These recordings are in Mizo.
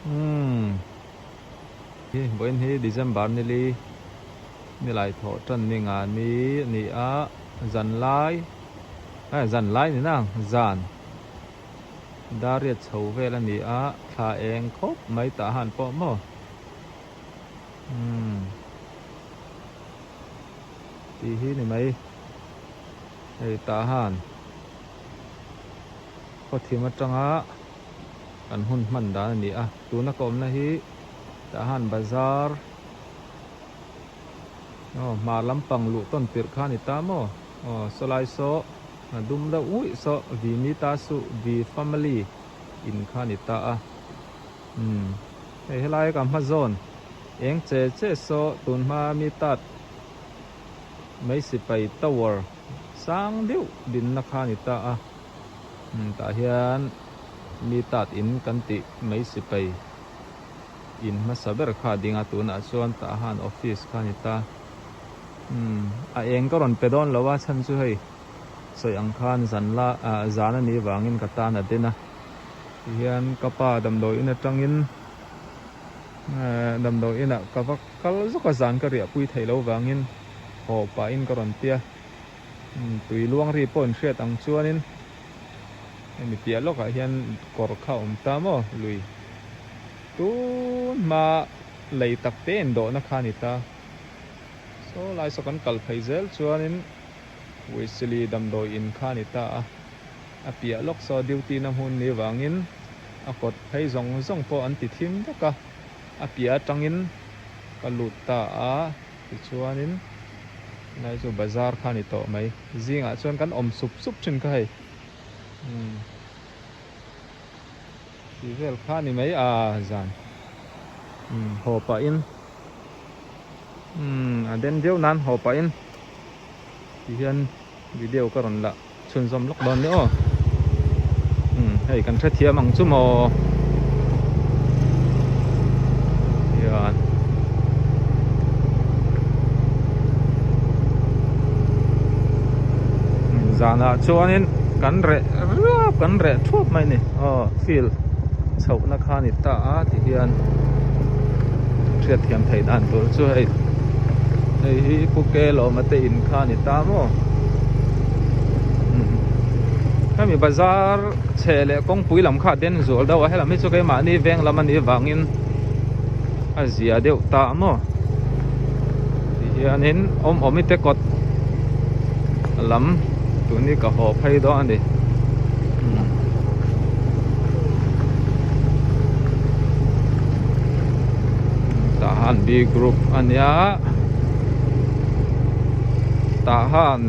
Umm vawiin hi December nili nilai thawh tan ni nga ni a ni a zan lai eh zan lai ni nang zan dariat chho vel a ni a thla eng khawp mai tah han pawh maw umm tih hi ni mai hei tah han khawthim atanga kan hun hman dan a ni a tuna ka awmna hi tah han bazar aw hmar lampang luh tawn tirh kha a ni ta maw aw sawlai saw a dum deuh nguih saw vi mi ta suh vi family in kha a ni ta a umm hei helai ka hma zawn eng che che saw tun hma mi tat mai sipai tower sang deuh dinna kha a ni ta a umm tah hian mi tat in kan tih mai sipai in hmasa ber kha a ding a tunah chuan tah han office kha a ni ta umm a eng ka rawn pe dawn lo a chhan chu hei sawi ang khan zan la ah zan a nih vangin ka tan a den a tihian ka pa damdawi in atangin eh damdawi inah ka va kal zawk a zan ka riahpui theih loh vangin haw pahin ka rawn tia umm tui luang ri pawh in hriat ang chuanin. Hemi piah lawkah hian kawr kha a awm ta maw lui tun hma lei tak te indawhna kha a ni ta saw lai saw kan kal phei zel chuanin Wesley damdawi in kha a ni ta a a piah lawk saw duty na hmun ni vangin a kawt phei zawng zawng pawh an ti thim vek a a piah atangin ka lut ta a tichuanin. Helai chu bazar kha a ni tawh mai. Zingah chuan kan awm sup sup thin kha hei. Umm. Tih vel kha a ni mai a zan. Umm haw pahin. Umm a den viau nan haw pahin. Ti hian video ka rawn la chhunzawm lawk dawn nia aw. Umm hei kan hrethiam ang chu maw. Hian zanah chuanin kan reh riap kan reh thuap mai a ni aw field chhohna kha a ni ta a ti hian hriatthiam theih dan tur chu hei hei hi Pu Kelawma te in kha a ni ta maw hemi bazar chhe leh kawngpui lam kha a den zual deuh a helam hi chu keimahni veng lam a nih vangin a zia deuh ta maw ti hianin awm awm i te kawt lam tun hi ka haw phei dawn a ni. Tah han B group a nia tah han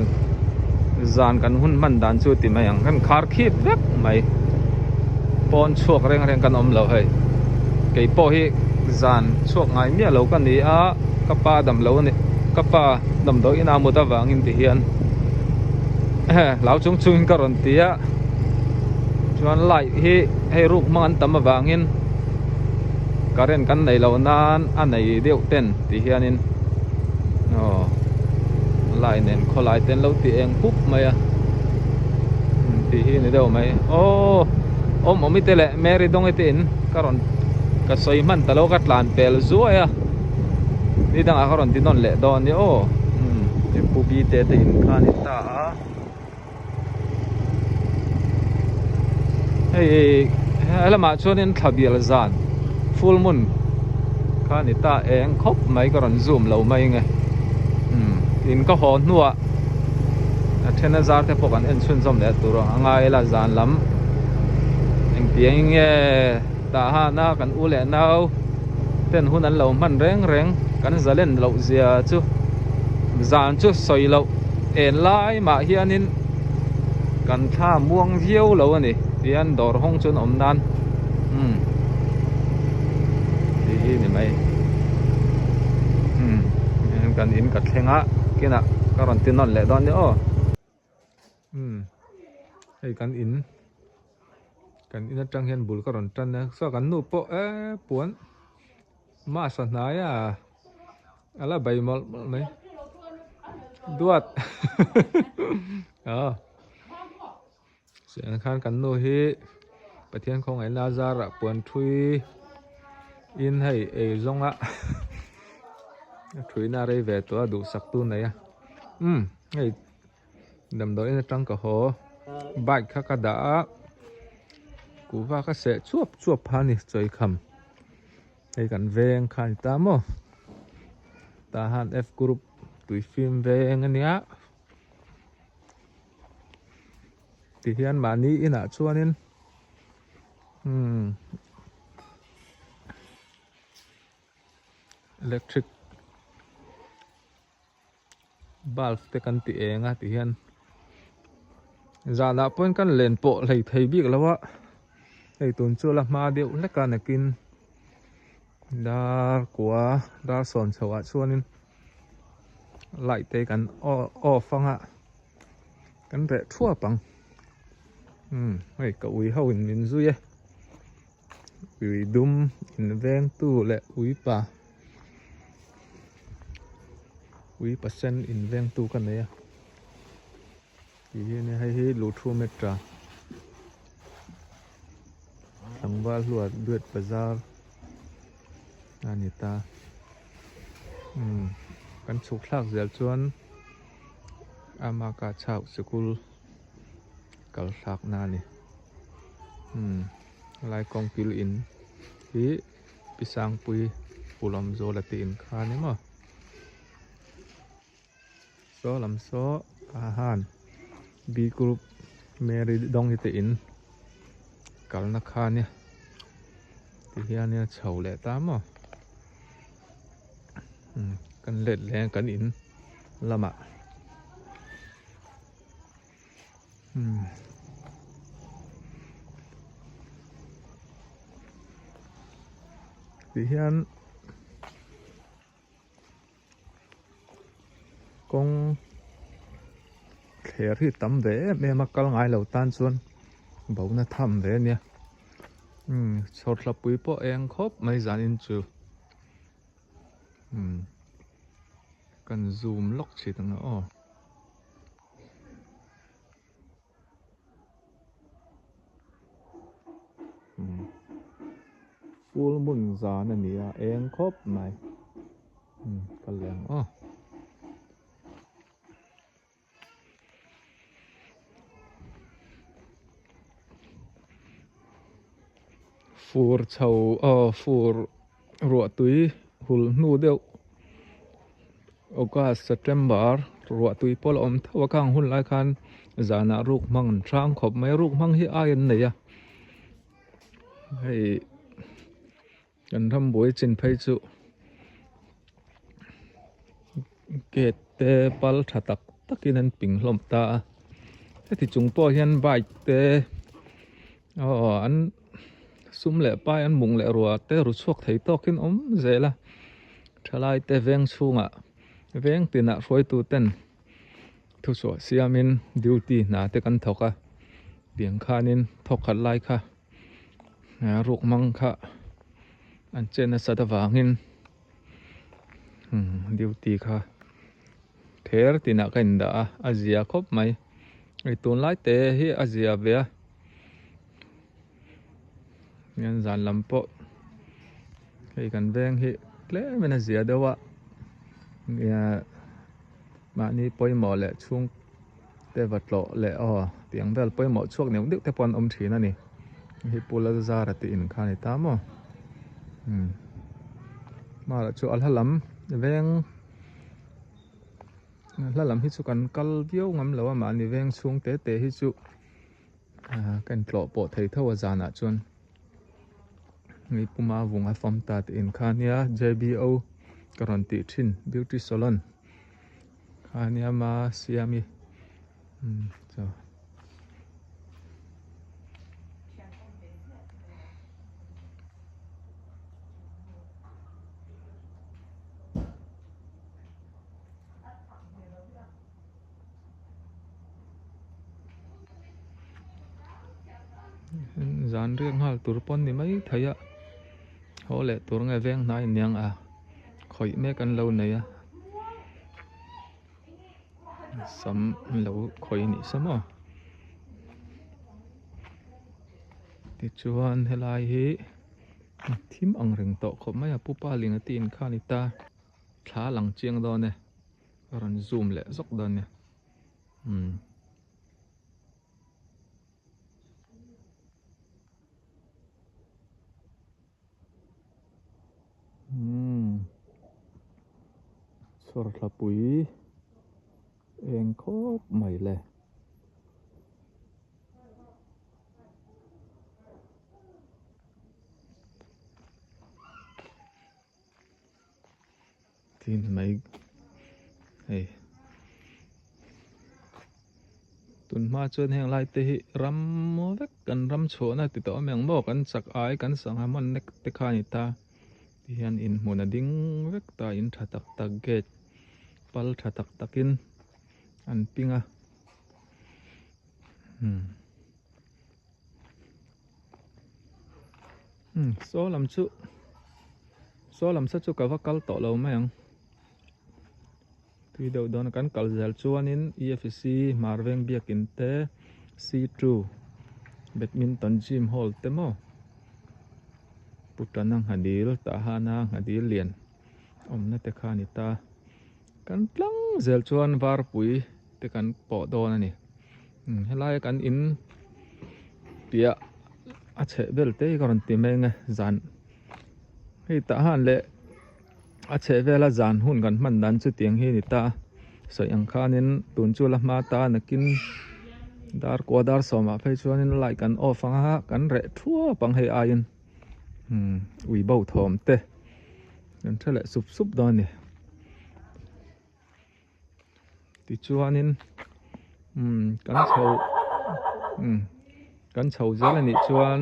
zan kan hun hman dan chu ti mai ang kan khar khip vek mai pawn chhuak reng reng kan awm lo hei kei pawh hi zan chhuak ngai miah lo ka ni a ka pa dam lo a ni ka pa damdawi ina mut avangin ti hian hlau chung chungin ka rawn ti a chuan light hi hei ruk hmang an tam avangin current kan nei loh nan a nei deuh ten ti hianin aw light nen khawlai te an lo ti eng pup mai a tih hi a ni deuh mai aw awm awm i te leh Mary Dawngi te in ka rawn ka sawi hman ta lo ka tlan pel zuai a ni dangah ka rawn ti nawn leh dawn a nia aw pu Bite te in kha a ni ta a. Hei he lamah chuanin thla bial zan full moon kha a ni ta eng khawp mai ka rawn zoom lo mai nge umm in ka haw hnuah a then a zar te pawh kan en chhunzawm leh tur a ngai ila zan lam engtiang nge tah hana kan u leh nau ten hun an lo hman reng reng kan zalen loh zia chu zan chu sawi loh en lai mah hianin kan thla muang viau lo a ni tihian dawr hawng chu an awm nan umm tih hi ni mai umm kan in ka thleng a kinah ka rawn ti nawn leh dawn nia aw umm hei kan in kan in atang hian bul ka rawn tan a saw kan nu pawh eee puan mask a hnai a a la bei mawlh mawlh mai duat aw siang khan kan nu hi Pathian khawngaihna a zarah puan thui. In hei ei zawnga a thuina rei ve tawh a duhsak tu nei a umm hei damdawiin atang ka haw bike kha ka dah a kuhva ka seh chuap chuap pha a ni chawikham hei kan veng kha a ni ta maw tah han F group tui fim veng a nia. Tihian mahni inah chuanin umm electric bulb te kan ti eng a tihian zanah pawhin kan len pawh hlei thei bik lo a hei tun chu a la hma deuh hlek a nakin dar kua dar sawn chhoh ah chuanin light te kan off anga kan reh thuap ang umm hei ka ui ho in min zui e ui dum in veng tu leh ui pa ui pa sen in veng tu ka nei a ti hi ania hei hi luthu metra tlangval hluat duet bazar a ni ta umm kan chhuk thlak zel chuan ama ka chhak sikul kal thlak na a ni umm helai kawng kil in hi pi sangpui pulawm zawl a tih in kha a ni maw. Saw lam saw ah han B group Mary dawng hi te in kalna kha ania ti hian a chho leh ta maw umm kan let leh a kan in lamah umm ti hian. Kawng thler hi tam ve em em a kal ngai lo tan chuan bona tham ve a nia umm chhawrthlapui pawh eng khawp mai zanin chu umm kan zoom lawk chhit ang aw. Full moon zan a ni a eng khawp mai umm ka leng aw. Fur chho aw fur ruah tui hul hnu deuh August September ruah tui pawh la awm tho a khang hun lai khan zanah ruk hmang an hrang khawp mai a ruk hmang hi ai an nei a hei kan rambuai chin phei chu gate te pal tha tak takin an ping hlawm ta a heti chung pawh hian bike te aw an sum leh pai an mung leh rua te ru chhuak thei tawkin awm zel a thalai te veng chhungah veng tinah hruaitu ten thuchhuah siamin duty hna te kan thawk a tiang khanin thawk khat lai kha ruk mang kha an che nasat avangin duty kha ther tinah ka indah a a zia khawp mai hei tunlai te hi a zia ve a hian zan lam pawh hei kan veng hi tlem in a zia deuh a nia mahni pawimawh leh chhung te va tlawh leh aw tiang vel pawimawh chhuak neuh neuh te pawh an awm thin a ni hei pu Lalzara tih in kha a ni ta maw umm hmarah chu a hla lam veng hla lam hi chu kan kal viau ngam lo a mahni veng chhung te te hi chu ah ka intlawh pawh thei tho a zanah chuan hei puma vunga fam ta tih in kha nia J B O ka rawn tih thin beauty salon kha nia ma siami umm chaw. Zan riak nghal tur pawn ni mai thei a haw leh tur nge veng hnai aniang a khawih mek an lo nei a sam an lo khawih a nih sa maw tichuan helai hi. Thim ang reng tawh khawp mai a Pu Pa Linga te in kha a ni ta. Thla lang chiang dawn e. Ka rawn zoom leh zawk dawn nia. Umm. Umm. Chhawrthlapui eng khawp mai le. Tin mai hei tun hma chuan heng lai te hi ram vek kan ram chhuahna ti tawh awm ang maw kan chak ai kan sangha hman nek te kha a ni ta tihian inhmun a ding vek ta in tha tak tak gate pal tha tak takin an ping a umm umm saw lam chu saw lam sa chu ka va kal tawh lo mai ang tui deuh dawn a kan kal zel chuanin E_F_C hmar veng biakin te C2 badminton gym hall te maw putana nghadil tahana nghadil lian awmna te kha a ni ta. Kan tlang zel chuan varpui te kan pawh dawn a ni helai kan in piah a chheh vel te hi ka rawn ti mai ang e zan hei tah han leh a chheh vela zan hun kan hman dan chu tiang hi a ni ta sawi ang khanin tun chu la hma ta nakin dar kua dar sawmah phei chuanin light kan off ang a kan reh thuap ang hei aiin ui bo thawm te. Kan tha leh sup sup dawn a ni. Tichuanin umm kan chho umm kan chho zel a nih chuan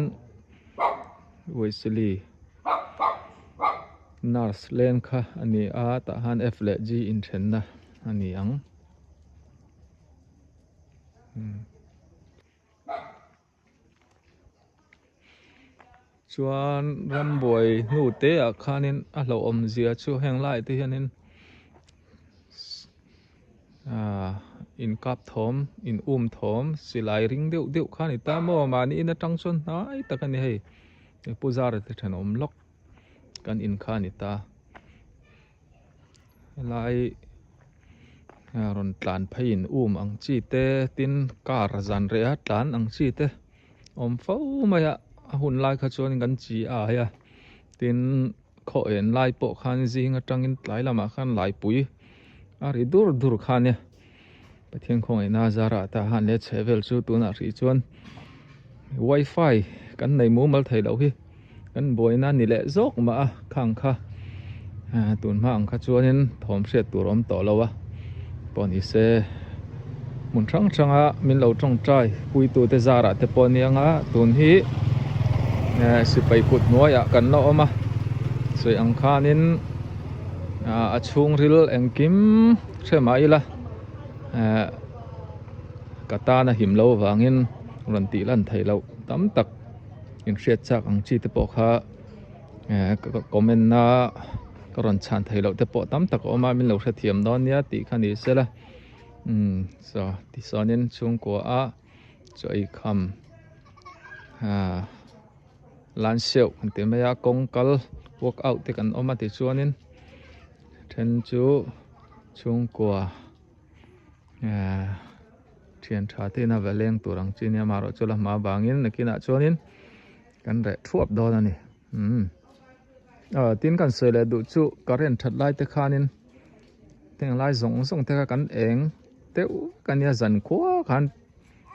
Wesley nurse leng kha a ni a tah khan F leh G inthenna a ni ang. Chuan rambuai hnu te ah khanin a hlauhawm zia chu heng lai te hianin ahh in kap thawm in um thawm silai ring deuh deuh kha a ni ta maw mahni in atang chuan hnai tak a ni hei pu zara te thenawm lawk kan in kha a ni ta. Helai rawn tlan phei in um ang chi te tin car zan reh a tlan ang chi te awm fo mai a a hun lai kha chuan kan chi a ai a tin khaw en lai pawh khan zing atangin tlai lamah khan laipui a ri dur dur kha ania Pathian khawngaihna a zarah tah han leh chheh vel chu tunah hrih chuan wifi kan nei mumal thei loh hi kan buaina ni leh zawk mah a khang kha tun hma ang kha chuanin thawm hriat tur a awm tawh lo a pawh ni se hmun hrang hranga min lo tawngtai puitute zarah te pawh ania nga tun hi sipai kut hnuaiah kan la awm a sawi ang khanin a chhungril engkim hre mah ila eh ka tan a him lo avangin rawn tih lan theih loh tam tak inhriat chak ang chi te pawh kha eh ka comment na ka rawn chhan theih loh te pawh tam tak a awm a min lo hrethiam dawn nia tih kha ni sela umm saw tichuanin chhungkua a chaw ei kham ah lan seuh kan ti mai a kawng kal work out te kan awm a tichuanin then chu chhungkua ehh thian tha te ina va leng tur ang chi nia amaherawh chu la hma vangin nakinah chuanin kan reh thuap dawn a ni umm ah tin kan sawi leh duh chu current that lai te khanin heng lai zawng zawng te kha kan eng deuh vek a nia zankhua khan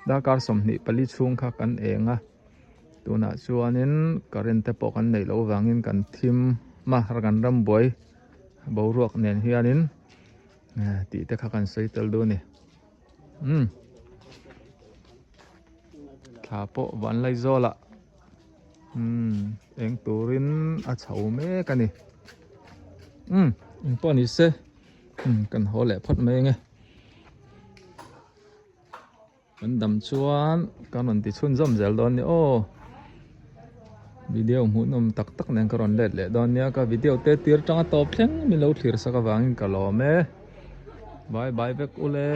darkar 24 chhung kha kan eng a. Tunah chuanin current te pawh kan neih loh avangin kan thim a kan rambuai boruak nen hianin tih te kha kan sawi tel duh a ni umm thla pawh van lai zawlah umm eng turin a chho mek a ni umm engpawh ni se umm kan haw leh phawt mai ange. Kan dam chuan ka rawn ti chhunzawm zel dawn nia aw video hmuhnawm tak tak nen ka rawn let leh dawn nia ka video te tir tanga tawp thleng min lo thlir sak avangin ka lawm e bye bye vek ule.